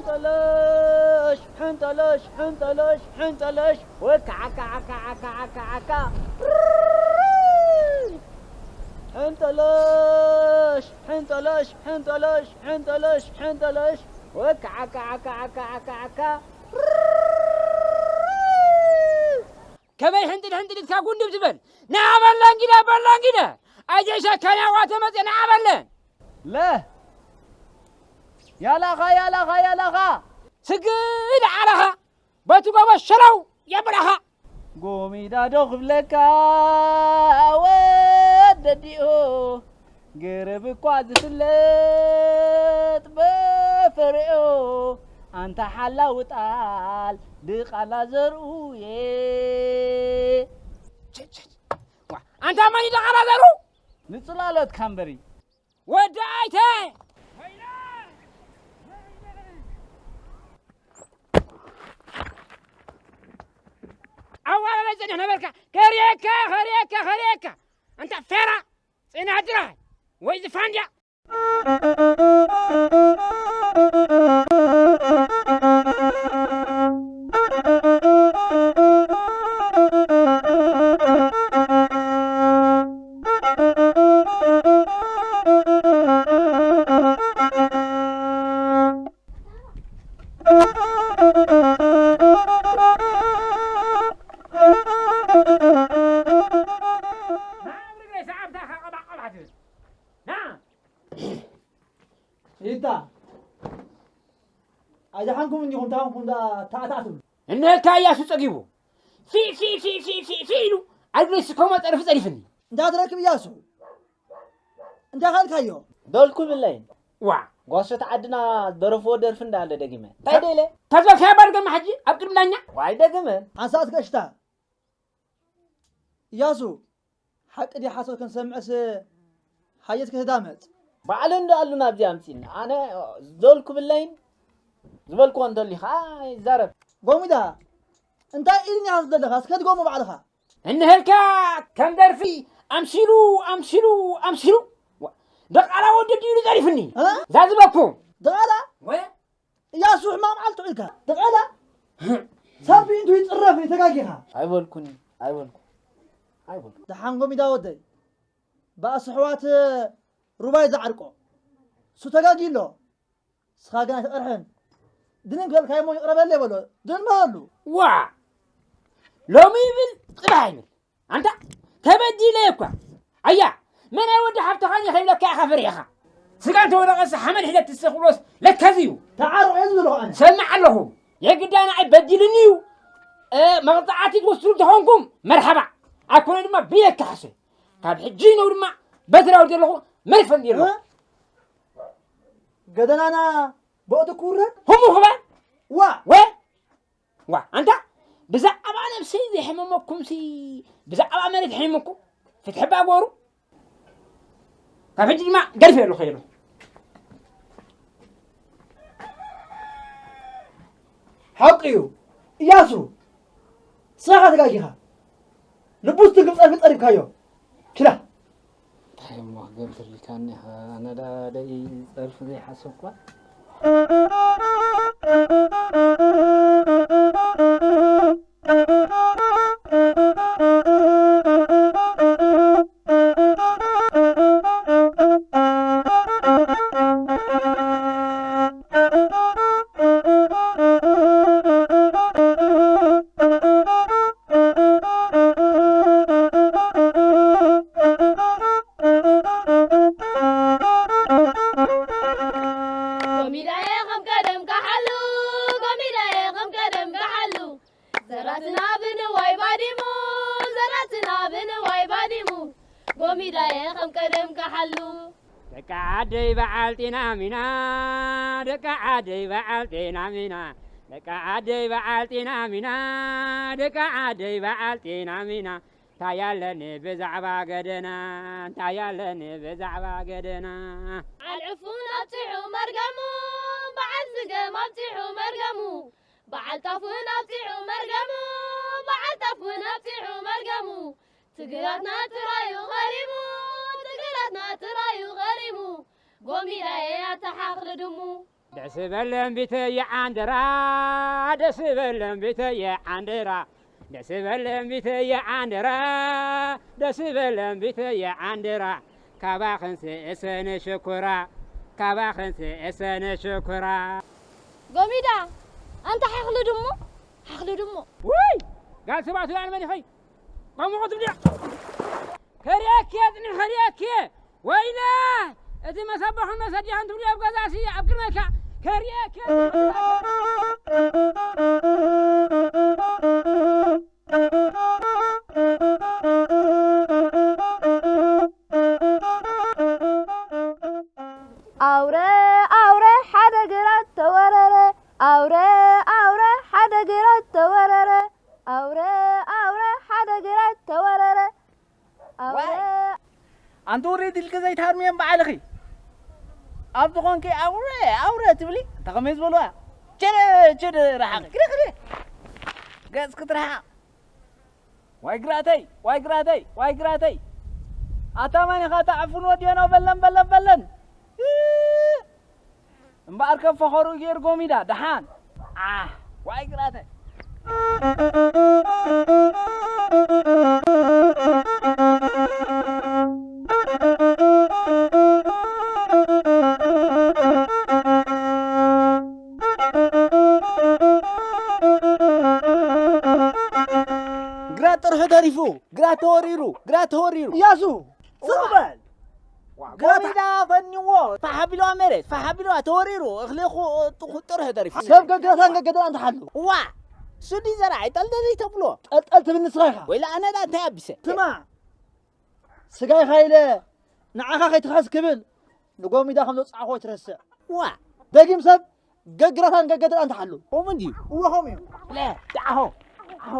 ሕንጠለሽ፣ ሕንጠለሽ፣ ሕንጠለሽ፣ ሕንጠለሽ፣ ወካ ዓካ፣ ዓካ፣ ዓካ፣ ዓካ፣ ዓካ። ሕንጠለሽ፣ ሕንጠለሽ፣ ሕንጠለሽ፣ ሕንጠለሽ፣ ሕንጠለሽ፣ ወካ ዓካ፣ ዓካ፣ ዓካ፣ ዓካ፣ ዓካ። ከመይ ሕንጥድ ሕንጥድ ኢልካ ጉንድብ ትበል? ንዓ በላንጊዳ፣ በላንጊዳ! ኣጀሻ ካናዋ ተመጽአ፣ ንዓ በለ! ለ! ያላኻ፣ ያላኻ፣ ያላኻ! ስግድ ዓላኻ! በቲ ጎቦ ሸለው የብላኻ! ጎሚዳ ዶ ክብለካ ወደዲኡ፣ ገረብ እኳ ዝፍለጥ በፍሬኡ፣ ኣንታ ሓላዊ ጣል ድቓላ ዘርኡ እየ። ቸ፣ ቸ፣ ቸ። ዋ፣ ኣንታ መን እዩ ደቓላ ዘርኡ? ንጽላሎትካ እምበሪ። ወዲ ኣይተ! ኣዋላላይ ጽንሕ ነበርካ። ከርእየካ፣ ከርእየካ፣ ከርእየካ። ኣንታ ፌራ! ጽንሕ ድራይ ወይ ዝፋንድያ! ኢታ ኣድሓንኩም እንዲኹም፣ እንታይ ኾንኩም ደኣ ታዕታዕ ትብሉ? እንሄልካ እያሱ ጸጊቡ። ፊ፣ ፊ፣ ፊ፣ ፊ፣ ፊ፣ ፊ ኢሉ፣ ኣድግደስ ከምኡ ጸርፊ ጸሪፍኒ። እንታይ ትረክብ እያሱ? እንታይ ካልካዮ? ዶልኩ ብለይ። ዋ። ጓሶት ዓድና ዝደረፍዎ ደርፊ እንዳለ ደጊመ። እንታይ ደለ? ተዝበልካዮ ባድገማ ሕጂ ኣብ ቅድሚ ዳኛ? ዋይ ደግመ። ሓንሳእ ትከሽታ። እያሱ፣ ሓቂ ድዩ ሓሶት ክንሰምዕስ ሓየት ክትዳመጽ። ባዕሉ እንዶ ኣሉና ኣብዚ ኣምጺእና። ኣነ ዝደልኩ ብለይን ዝበልክዎ እንተልዩ ኸዓ ይዛረብ። ጎሚዳ፣ እንታይ ኢልኒ ኢኻ ዘለኻ? እስከ ድገሞ ባዕልኻ። እንሀልካ ከም ደርፊ ኣምሲሉ፣ ኣምሲሉ፣ ኣምሲሉ። ዋ፣ ደቓላ ወዲ ድዩ ዘሪፍኒ? እ? ዛዝበኩም። ደቓላ? ወ? እያሱ ሕማም ዓልቱ ኢልካ። ደቓላ? ሳቢ እንቱ ይጽረፍ ተጋጊኻ። ኣይበልኩን፣ ኣይበልኩ፣ ኣይበልኩ። ደሓን ጎሚዳ ወደይ። ባእሲ ኣሕዋት ሩባይ ዝዓርቆ። እሱ ተጋጊ ኣሎ። ንስኻ ግን ኣይትቐርሕን። ድንን ዝበልካዮ እሞ ይቕረ በለይ በሎ። ድን በለሉ። ዋ! ሎሚ ይብል፣ ጽባሕ ይብል። ኣንታ ተበዲለ እኳ። ኣያ፣ መን ኣይ ወዲ ሓፍትኻ እየ ከይብለካ ኢኻ ፈሪሕኻ። ስጋ እንተወደቐስ ሓመድ ሒዘ ትስኽ ብሎስ ለከዚ እዩ። ተዓርቑ እየ ዝብሎ ኣነ። ሰምዕ ኣለኹ። የግዳ ንዓይ በዲልኒ እዩ። እ፣ መቕጻዕቲ ትወስዱ እንተኾንኩም መርሓባ። ኣይኮነ ድማ ቢለ ክሓሰ። ካብ ሕጂ ነው ድማ በትራዊ ዘለኹ መርፈን ዘለኹ። እ? ገደናና ብኦቲ ክውረድ? ህሙ ክበል? ዋ! ወ? ዋ፣ ኣንታ ብዛዕባ ነብሰይ ዘይሕመመኩምሲ ብዛዕባ መሬት ሕመመኩም። ፍትሒ እባ ግበሩ። ካብ ሕጂ ድማ ገድፈ ኣለኹ ከይዱ። ሓቂ እዩ። እያሱ፣ ንስኻ ተጋጊኻ። ልቡ ዝትንክፍ ጸርፊ ጸሪፍካዮ። ችላ። እንታይ እሞ ክገብር ኢልካኒ ኢኻ? ኣነ ደኣ ደይ ጸርፊ ዘይሓሰብኳ። ጎሚዳየ ከም ቀደም ካሓሉ፣ ጎሚዳየ ከም ቀደም ካሓሉ። ዘራትና ብንዋይ ባዲሙ፣ ዘራትና ብንዋይ ባዲሙ። ጎሚዳየ ከም ቀደም ካሓሉ። ደቂ ዓደይ በዓል ጤና ሚና፣ ደቂ ዓደይ በዓል ጤና ሚና፣ ደቂ ዓደይ በዓል ጤና ሚና፣ ደቂ ዓደይ በዓል ጤና ሚና። እንታይ ኣለኒ ብዛዕባ ገደና፣ እንታይ ኣለኒ ብዛዕባ ገደና። በዓል ዕፉን ኣብጺሑ መርገሙ፣ በዓል ስገም ኣብጺሑ መርገሙ፣ በዓል ጣፉን ኣብጺሑ መርገሙ፣ በዓል ጣፉን ኣብጺሑ መርገሙ። ትግራትና ጥራዩ ኸሪሙ፣ ትግራትና ጥራዩ ኸሪሙ። ጎሚዳየ ኣተሓኽሊ ድሙ። ደስ በለን ቢተየ ዓንደራ፣ ደስ በለን ቢተየ ዓንደራ፣ ደስ በለን ቢተየ ዓንደራ፣ ደስ በለን ቢተየ ዓንደራ፣ ካባኽን ስእሰነ ሽኩራ፣ ካባኽን ስእሰነ ሽኩራ። ጎሚዳ፣ ኣንታ ሓኽሊ ድሙ፣ ሓኽሊ ድሙ። ውይ! ጋል ሰባት ይላል መን ይኸይ? ከምኡ ክትብልያ። ከርእየኪ እየ፣ ጽኒሕ ከርእየኪ እየ። ወይለ! እቲ መሰበኽን መሰዲኽን ትብልዮ ኣብ ገዛሲ ኣብ ቅድመካ ከርእየኪ እየ። ኣውረ፣ ኣውረ፣ ሓደ ግራት ተወረረ። ኣውረ፣ ኣውረ፣ ሓደ ግራት ተወረረ። ኣውረ፣ ኣውረ፣ ሓደ ግራት ተወረረ። ኣውረ። ዋይ! ኣንቲ ውሪድ ኢልኪ ዘይትሃርምዮም ባዕልኺ። ኣብ ዝኾንኪ ኣውረ፣ ኣውረ ትብሊ፣ እንተ ኸመይ ዝበልዋ? ችድ፣ ችድ፣ ርሓቕ፣ ግደ፣ ግደ። ገጽኪ ትርሓቕ። ዋይ ግራተይ፣ ዋይ ግራተይ፣ ዋይ ግራተይ። ኣታ መን ኢኻ እታ ዕፉን ወድዮ ነው በለን፣ በለን፣ በለን። እምበኣር ከም ፈኸሩ ገይሩ ጎሚዳ፣ ደሓን። ዓሕ፣ ዋይ ግራተ። ግራት ጥርሑ ተሪፉ፣ ግራት ተወሪሩ፣ ግራት ተወሪሩ። እያሱ፣ ስቕ በል። ዋ፣ ጎሚዳ ፈኒዎ፣ ፋሕ ኣቢልዋ መሬት፣ ፋሕ ኣቢልዋ ተወሪሩ፣ እኽሊ ኹ-፣ ጥኹ-፣ ጥርሑ ተሪፉ። ሰብ ገገታን ገገደላን ተሓሉ። ዋ፣ ሱዲ ዘርኣይ ጠልጠለይ ተብሎ። ጠልጠል ትብል ንስኻ ኢኻ። ወይላ ኣነ ዳ እንታይ ኣቢሰ? ስማ፣ ስጋይኻ ኢለ ንዓኻ ከይትኸስ ክብል ንጎሚዳ ከም ዘውጻዕኹ ኣይትረስዕ። ዋ። ደጊም ሰብ ገግራታን ገገደላን ተሓሉ። ከምኡ ድዩ? እወ፣ ከምኡ እዩ። ለ፣ ደዓሆ፣ ደዓሆ።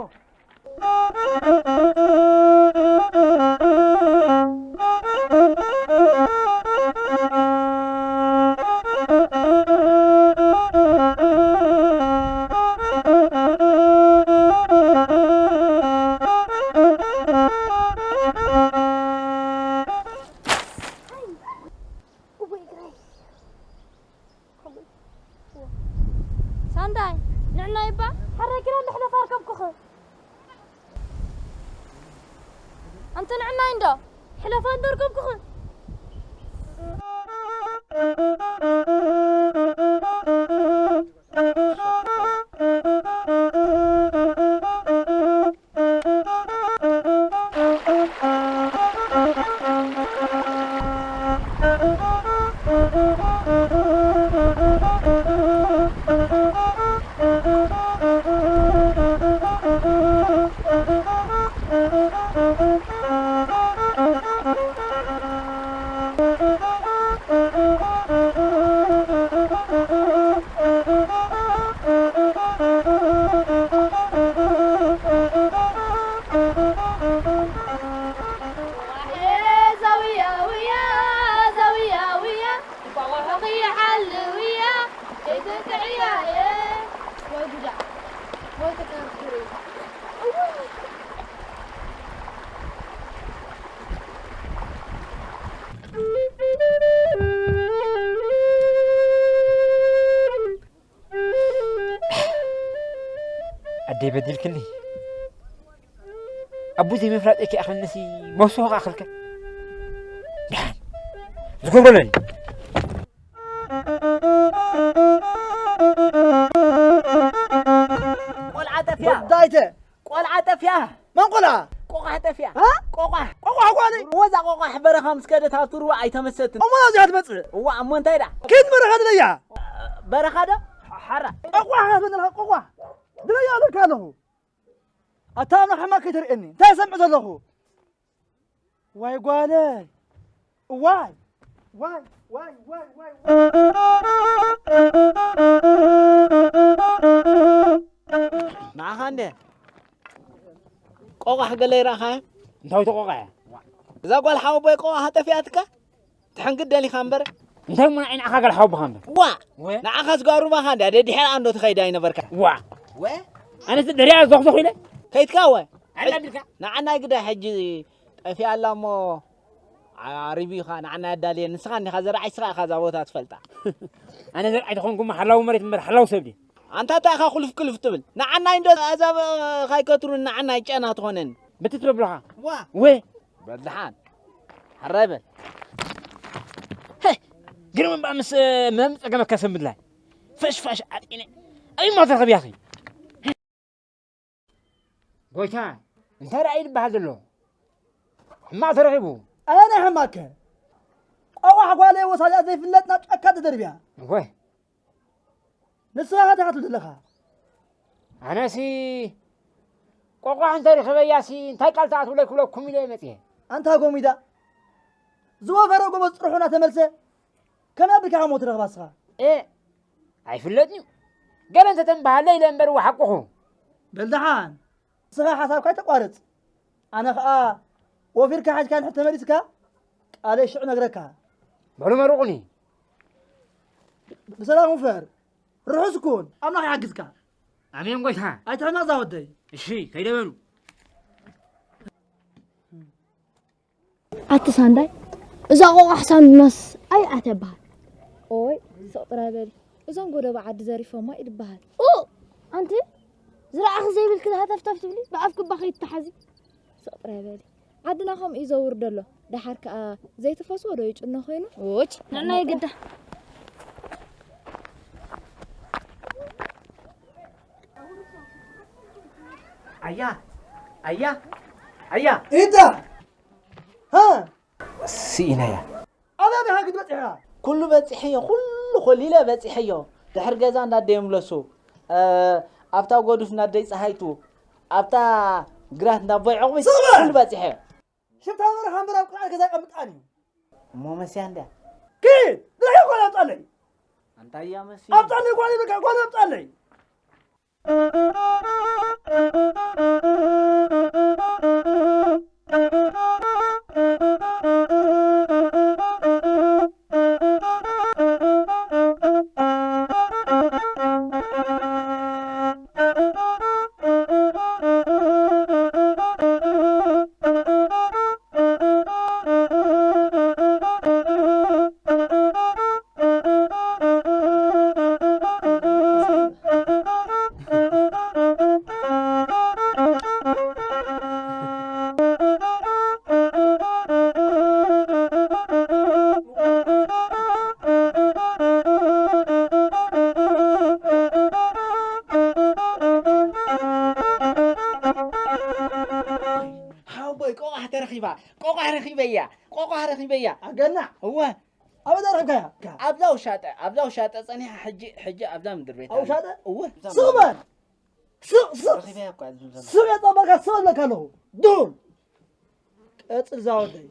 ሳንዳይ፣ ንዕናይ እባ፣ ሓራይ ኪዳ እንዶ ሕለፋ ኣርከብኩኺ። ኣንቲ ንዕናይ እንዶ፣ ሕለፋ እንዶ ኣርከብኩኺ። ኣደይ በዲልክኒ። ኣቡ ዘይምፍላጥ እኪ ኣኽልንሲ መውስኾ ኣኽልከ። ደሓን። ዝገብሮ ለኒ። ቆልዓ ጠፍያ። ወዳይተ። ቆልዓ ጠፍያ። መን ቆልዓ? ቆቋሕ ጠፍያ። እ? ቆቋሕ። ቆቋሕ ጓለይ? ወዛ ቆቋሕ በረኻ ምስ ከደት ኣብቲ ሩባ ኣይተመሰትን። እሞ ናብዚኣ ትመጽእ? እዋ፣ እሞ እንታይ ደኣ? ኪድ በረኻ ድለያ። በረኻ ዶ? ሓራ። ቆቋሕ ክትብል ኣለኻ፣ ቆቋሕ። ድለያ እብለካ ኣለኹ። ኣታ ኣምላኽ ሕማቕ ከይተርእየኒ። እንታይ እሰምዕ ዘለኹ? ዋይ ጓለይ። ዋይ፣ ዋይ፣ ዋይ፣ ዋይ፣ ዋይ። ንዓኻ እንደ ቆቋሕ ገለ ይረኣኻ? እንታይ ተቆቃ እያ? እዛ ጓል ሓወቦይ ቆቋሕ ጠፊኣትካ? ትሕንግድ ደሊኻ እምበር። እንታይ እሞ ንዓይ ንዓኻ ገለ ሓወቦኻ እምበር? ዋ! ወ? ንዓኻ ስጋሩባኻ እንደ ደድሕራ እንዶ ትኸይድ ኣይነበርካ? ዋ! ወ? ኣነስ ድሕሪኣ ዞኽዞኽ ኢለ? ከይትካ ወ? ኣላ ድልካ? ንዓናይ ግዳ ሕጂ ጠፊኣ ኣላ እሞ ዓሪቡ ኢኻ ንዓና ያዳልየ፣ ንስኻ እንዲኻ ዘርዓይ፣ ንስኻ ኢኻ እዛ ቦታ ትፈልጣ። ኣነ ዘርዓይ ተኾንኩማ ሓላው መሬት እምበር ሓላው ሰብ ድየ? ኣንታ እንታይ ኢኻ ኩልፍ ክልፍ ትብል? ንዓናይ እንዶ እዛ ኸይከትሩን ንዓናይ ጨና ትኾነን። በቲ ትብለኻ። ዋ። ወ። በል ደሓን። ሕራይ በል። ሄ፣ ግርም እምባ ምስ መም ጸገመካ ሰብ ምድላይ። ፈሽ ፋሽ ዓጢነ። ኣይ ማ ተረኸብ ያኺ። ጎይታ፣ እንታይ ራእይ ዝበሃል ዘሎ? ሕማቕ ተረኺቡ። ኣነ ሕማቅ። ቆቋሕ ጓለይ ወሳዳ ዘይፍለጥ ናብ ጫካ ተደርብያ። እወ። ንስኻ እንታይ ክትብል ዘለኻ? ኣነሲ ቆቋሕ እንተሪኸበያሲ እንታይ ቃል ትኣትውለይ ክብለኩም ኢለ መጽየ። ኣንታ ጎሚዳ፣ ዝወፈረ ጎበዝ ጥርሑ እናተመልሰ ከመይ ኣቢልካ ከም ትረኽባ ንስኻ? ኤ፣ ኣይፍለጥን እዩ። ገለ እንተተንበሃለ ኢለ እምበር እወ ሓቅኹ። በል ደሓን፣ ንስኻ ሓሳብካ ኣይተቋርጽ። ኣነ ኸኣ ወፊርካ ሓጅካ ንሕድ ተመሊስካ ቃለይ ሽዑ ነግረካ። በሉ መርቑኒ። ብሰላም ውፈር። ርሑስ ኩን። ኣምላኽ ይሓግዝካ። ኣሜን ጎይታ። ኣይትሕመቕ እዛ ወደይ። እሺ፣ ከይደ በሉ። ኣቲ ሳንዳይ፣ እዛ ቆቋሕ ሳንዱናስ ኣይኣት ይበሃል። ኦይ፣ ስቕ ጥራይ በሊ። እዞም ጎደቦ ዓዲ ዘሪፎማ እዩ ዝበሃል። ኡ! ኣንቲ ዝረኣኺ ዘይብልኪ ሃተፍተፍ ትብሊ፣ ብኣፍኪ እባ ከይትተሓዚ። ስቕ ጥራይ በሊ። ዓድና ከምኡ እዩ ዘውር ደሎ። ደሓር ከኣ ዘይትፈስዎ ዶ ይጭኖ ኮይኑ? ውጭ፣ ንዕና ይግዳ። ኣያ፣ ኣያ፣ ኣያ። ኢዳ! ሃ! ስኢነያ። ኣበይ ኢኻ ክትበጽሕ ኢኻ? ኩሉ በጺሐዮ፣ ኩሉ ኮሊለ በጺሐዮ። ድሕሪ ገዛ እንዳደዮም ለሱ፣ እ፣ ኣብታ ጎዱፍ እንዳደይ ጸሃይቱ፣ ኣብታ ግራት እንዳቦይ ዕቑቢ፣ ስቕ በል! ኩሉ በጺሐዮ። ሽፍታ በረኻ እምበር ኣብ ቅድሚ ገዛ ኣይቀምጣን እዩ። እሞ መስያ እንድያ። ኪድ! ድሕሪ ጓል ኣምጻለይ። ኣንታ እያ መስያ። ኣምጻለይ ጓል ይብለካ፣ ጓል ኣምጻለይ። ሓወቦይ፣ ቆቋሕ ተረኺባ፣ ቆቋሕ ረኺበያ፣ ቆቋሕ ረኺበያ። ኣገናዕ። እወ። ኣበይ ረኺብካያ? ኣብዛ ውሻጠ፣ ኣብዛ ውሻጠ ጸኒሓ፣ ሕጂ፣ ሕጂ ኣብዛ ምድሪ ቤት ኣብ ኣላ። ውሻጠ? እወ። ስቕ በል! ስቕ፣ ስቕ! ረኺበያ እኮ ኣብዚ ዘሎ። ስቕ የጸበልካ፣ ስቕ እብለካ ኣለኹ። ዱል! ቀጽል እዛ ወደይ።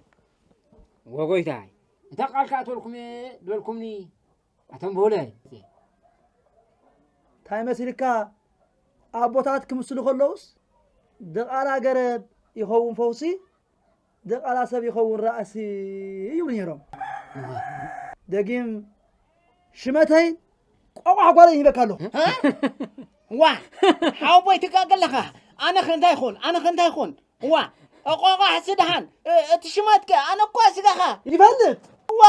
ወጎይታይ፣ እታ ቃል ከኣ ትበልኩም እየ ዝበልኩምኒ፣ ኣቶም ብሁለይ። እንታይ መሲልካ? ኣቦታት ክምስሉ ከለውስ፣ ድቓላ ገረብ ይኸውን ፈውሲ፣ ድቓላ ሰብ ይኸውን ራእሲ ይብሉ ነይሮም። ደጊም ሽመተይ ቆቋሕ ጓለይ ይበካ ኣለኹ። እ? ዋ፣ ሓወቦይ ትጋገ ኣለኻ። ኣነ ኸ እንታይ ይኹን? ኣነ ኸ እንታይ ይኹን? ዋ፣ ቆቋሕ ስድሃን፣ እ-፣ እቲ ሽመትከ? ኣነ እኮ ስጋኻ ይፈልጥ። ዋ።